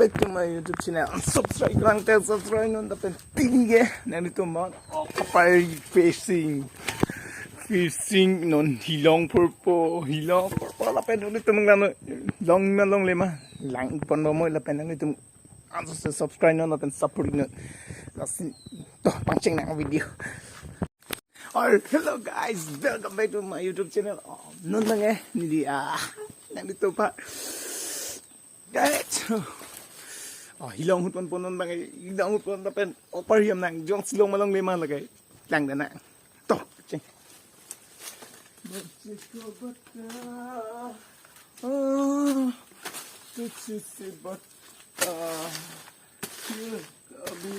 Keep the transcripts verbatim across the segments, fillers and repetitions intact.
To my YouTube channel. Subscribe lang te, subscribe non lapen pini ke nanglitum aphan, oh, kapai fishing. Fishing non hilong purpo, hilong purpo lapen nanglitum lang long ma longle ma lang pon mo lapen nanglitum anso se subscribe non lapen support non. Lasi to pangcheng nang video. Or hello guys, welcome back to my YouTube channel. Oh, non lang eh, nidi ah, nanglitum aphan. Guys, oh, hilong hut pon pon non bang, hilong hut pon lapen opar hiam nang jongsi long ma longle ma lake. Lang dana. To, cheng. Oh, तुझसे बता, ये कभी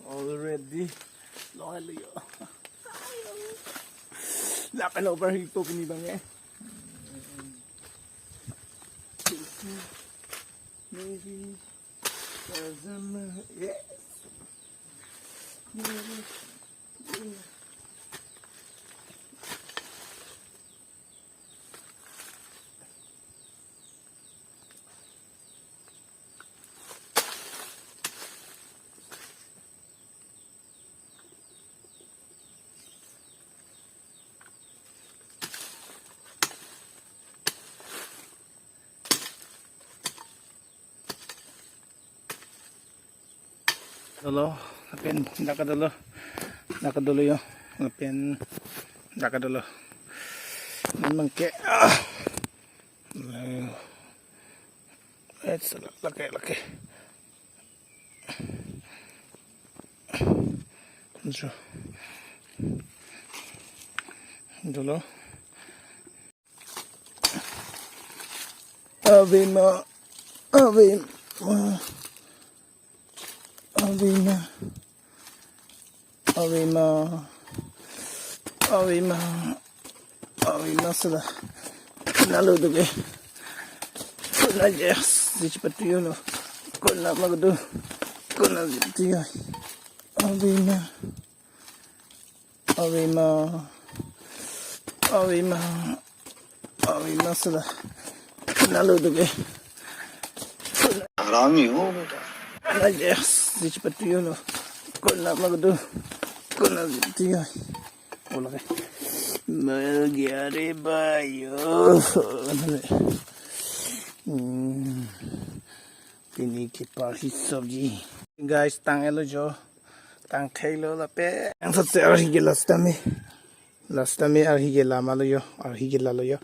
Already. Lo, hello, yo. Lapen opar hikpo pini bang eh. Maybe doesn't matter. Yes. Maybe. Dolo, lapen dak dolo, dak dolo yo, lapen dak dolo. Memang ke, ah. Eh, lake, lake. So. Dolo. Ave ma, ave ma, ave ma, ave ma, ave ma, ave ma sala. Nalo do ke. Kona jas, di cepat tuyo lo. Kona magdo. Kona tuyo. Ave ma. Ave ma. Ave ma. Ave ma sala. Nalo do ke. हरामी हो बेटा। Kona jas, di cepat tuyo lo. Kona magdo. Kona tuyo. Ola ke. Magi are bayo. Hmm. Pini ke parhi sabji. Guys, tang-et lo jo. Tang thei lo lapen. Nangsot se arhi ke last time. Last time arhi ke lama lo yo. Arhi ke la lo yo.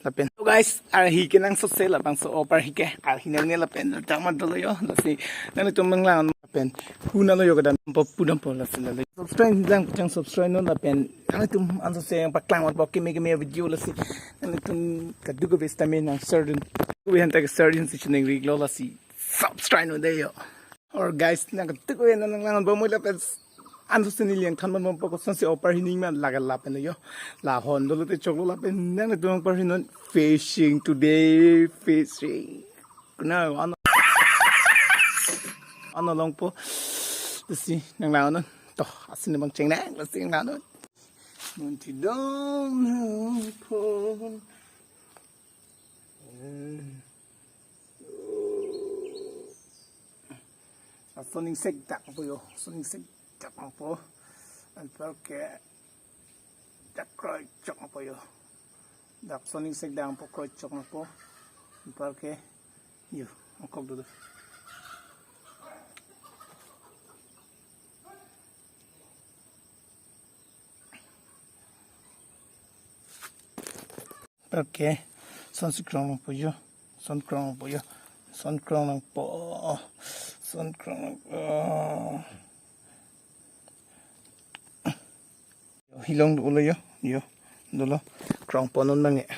Lapen. So guys, arhi ke nangsot se labangso opar hi ke. Arhi nangne lapen. Tang mat lo yo. Lasi. Nanglitum manglang lapen. Huna lo yo kadam po pudam po lasi la lo. Subscribe lang chang subscribe non lapen. Nanglitum anso se yang paklang mat po keme keme video lasi. Nanglitum kaduk ke best time nang share dun. Kubi han tak share dun si channel rik lo lasi. Subscribe non de yo. Or guys, nang ketuk we nang lang bom lapen anso se neli yang than bom po kosonsi opar hi ning ma laga lapen yo. La hon dolo te choklo lapen nanglitum opar hi non fishing today, fishing. Kuna ano, ano longpo. Lasi nang lang non. To, asin bang cheng nang, lasi nang lang non. Munti dong no po. Ason ingsek dak po yo, ason ingsek dak po. Anpar ke dak kroi chok po yo. Dak ason ingsek dak po kroi chok po. Anpar ke yo, angkok dulu. Okay. Ason si krong po yo. Ason krong po yo. Ason krong po. Ason krong po. Hilong dolo yo. Yo. Dolo. Krong po non bang eh.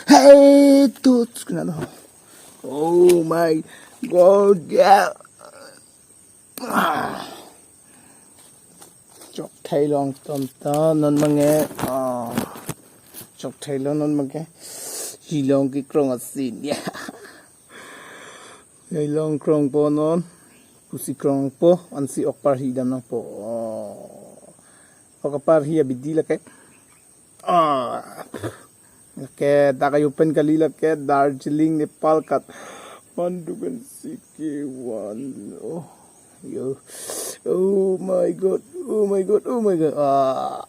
Hey, tuts kena do. Oh my God, yeah. Ah. Chok thai long ton ton non bang eh. Ah. Chok thai long non bang eh. Hilong ke krong asin. Yeah. Hilong krong po non. Pusi krongpo, ansi ok parhi dam nangpo. Oh. Ok parhi abidi lake. Ah. Lake dak ayo pen kali lake Darjeeling, Nepal, Kathmandu pen siki one. Oh. Yo. Oh my God. Oh my God. Oh my God. Ah.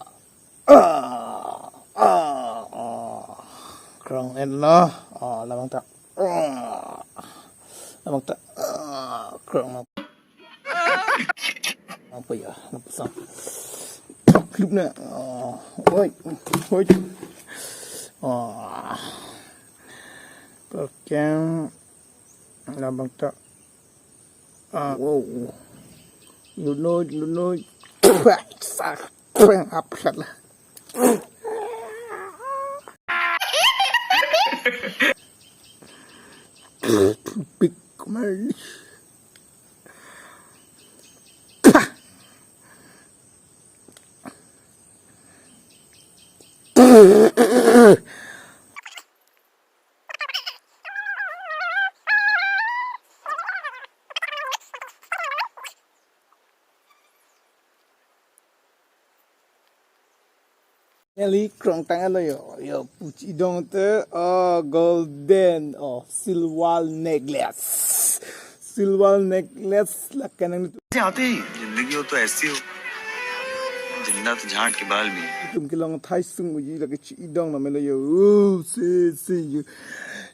Ah. Ah. Ah. Krong en lo. Ah, labang ta. Ah. Labang ta. Ah. Krong lo. Apa ya? Apa sang? Klub na. Ah. Oi. Oi. Ah. Perkeng. Labang ta. Ah, wow. Lunoi, lunoi. Sak, peng, apsat lah. Pik kemari. Neli krong tang alo yo, yo puchi dong te, oh, golden, oh, silver necklace. Silver necklace la kenang tu. से आते ही जिंदगी हो तो ऐसी हो, जिंदा तो झांट के बाल भी है। Tum kelong thai sung uji lake chi dong na melo yo. Oh, si, si yo.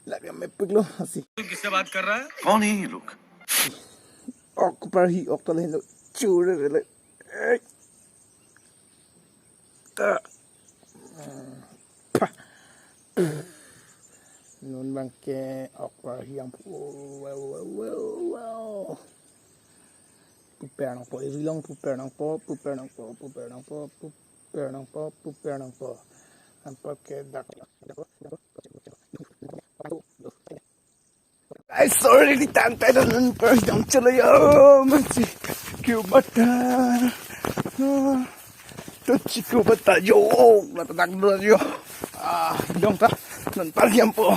Lake mepik lo, asi. तुम किससे बात कर रहा है? कौन है ये लोग? Ok parhi, ok ta le lo. Chure le. Eh. Ta. Pa. Non bangke ok parhi yang. Wow, wow, wow, wow, wow. Puper nangpo, iri long puper nangpo, puper nangpo, puper nangpo, puper nangpo, puper nangpo. Anparke dak. Ai, sorry, di tang tayo non parhi dam chalo yo, masi kyo bata. Ah, to chiko bata yo, bata dak do yo. Ah, dong ta, non parhi dam po.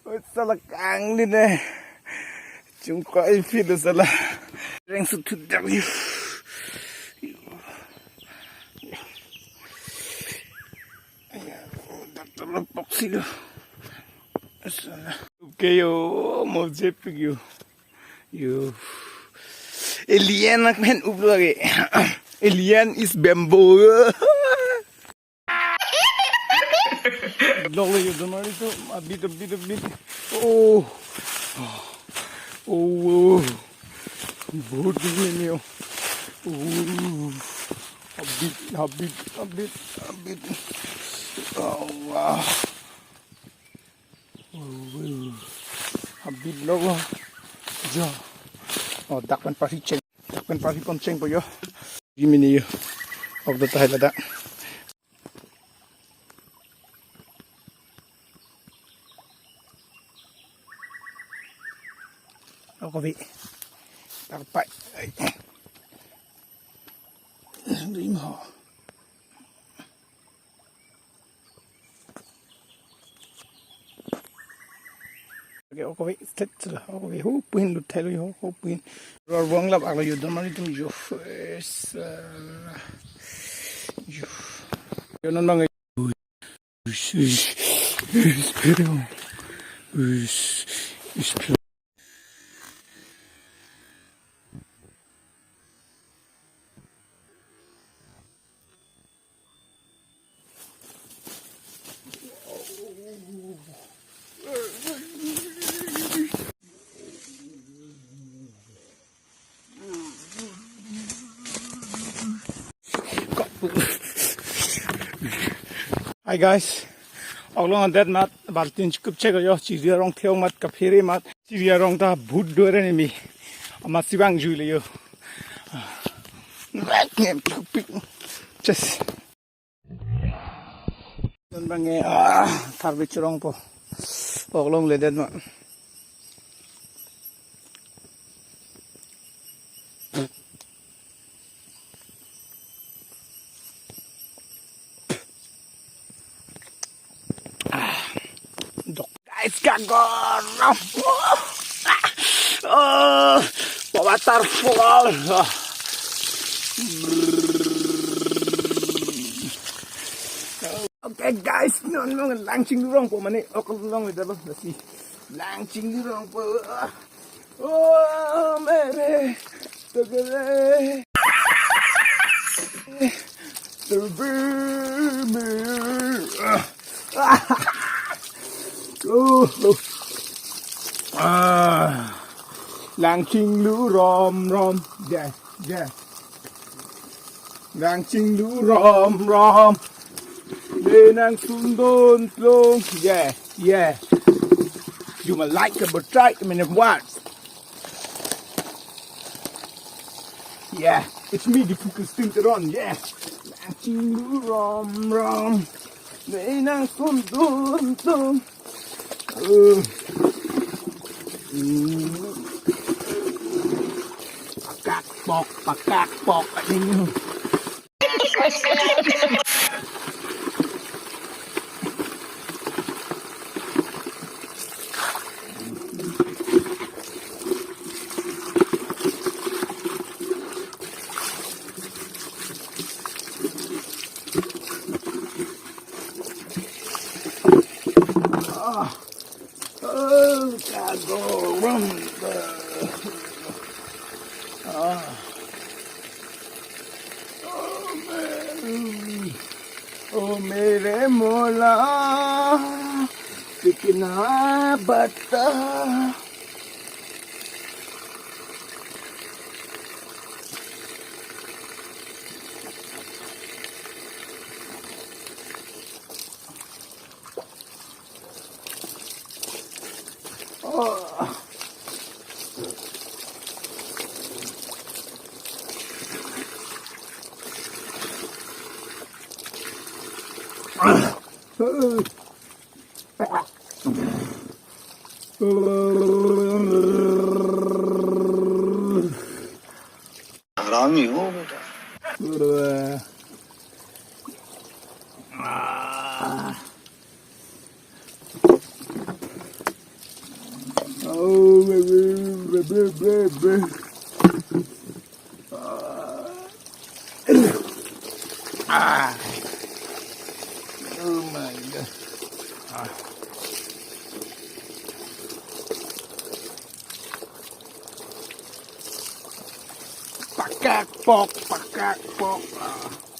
Oi, sala kangni ne. Chungkoi phi do sala. Reng su thut dak yu. Dak tolo poksi lo. Sala. Okay yo, mo jepik yo. Yo. Alien nak main up lagi. Alien is bamboo. Dong lagi, dong lagi tu. Abit, abit, abit. Oh. Oh, oh. Bahut dingin yo. Oh. Abit, abit, abit, abit. Oh, wow. Habit lo. Jo. Oh, dak pen parhi cheng. Dak pen parhi pon chengpo yo. Di mini yo. Ok do tahai ladak. Oh, kopi. Dak pai. Ai. Ring ho. Okay, okay, stretch lah. Okay, ho puhin lut thai lo ho, ho puhin. Ror bong lap ak lo yo, don mari tum yo. Yes, uh, yo. Yo non bang. Ush, ush, ush, ush, ush. Hi guys, oklong adet mat, baltin chikup chek yo, chiri arong theong mat, kaphere mat, chiri arong ta bhut dore ni mi, ama sibang jui le yo. Just. Nge, ah, tharve chirongpo. Ok longledet ma. Ah, dok. Guys, kagor. Oh, waterfall. Okay, guys, non non lang chinglurongpo mane. Ok longledetlo, let's see. Lang chinglurongpo. Oh, mere. Togere. Togere. Oh. Ah. Lang chinglu rom rom. Yeah, yeah. Lang chinglu rom rom. Lenang sundun plung. Yeah, yeah. You might like it, but try it, I mean, what? Yeah, it's me, the Fuku Stinteron, yeah. Lang chinglu rom rom. Lenang sundun plung. Uh. Mm. Pakak pok, pakak pok, aning. Ah. Oh, kagor. Ah. Oh, mere, oh, mere mola, tikna bata. हरामी हो बेटा। Ah. Oh my God. Ah. Pakak pok, pakak pok. Ah.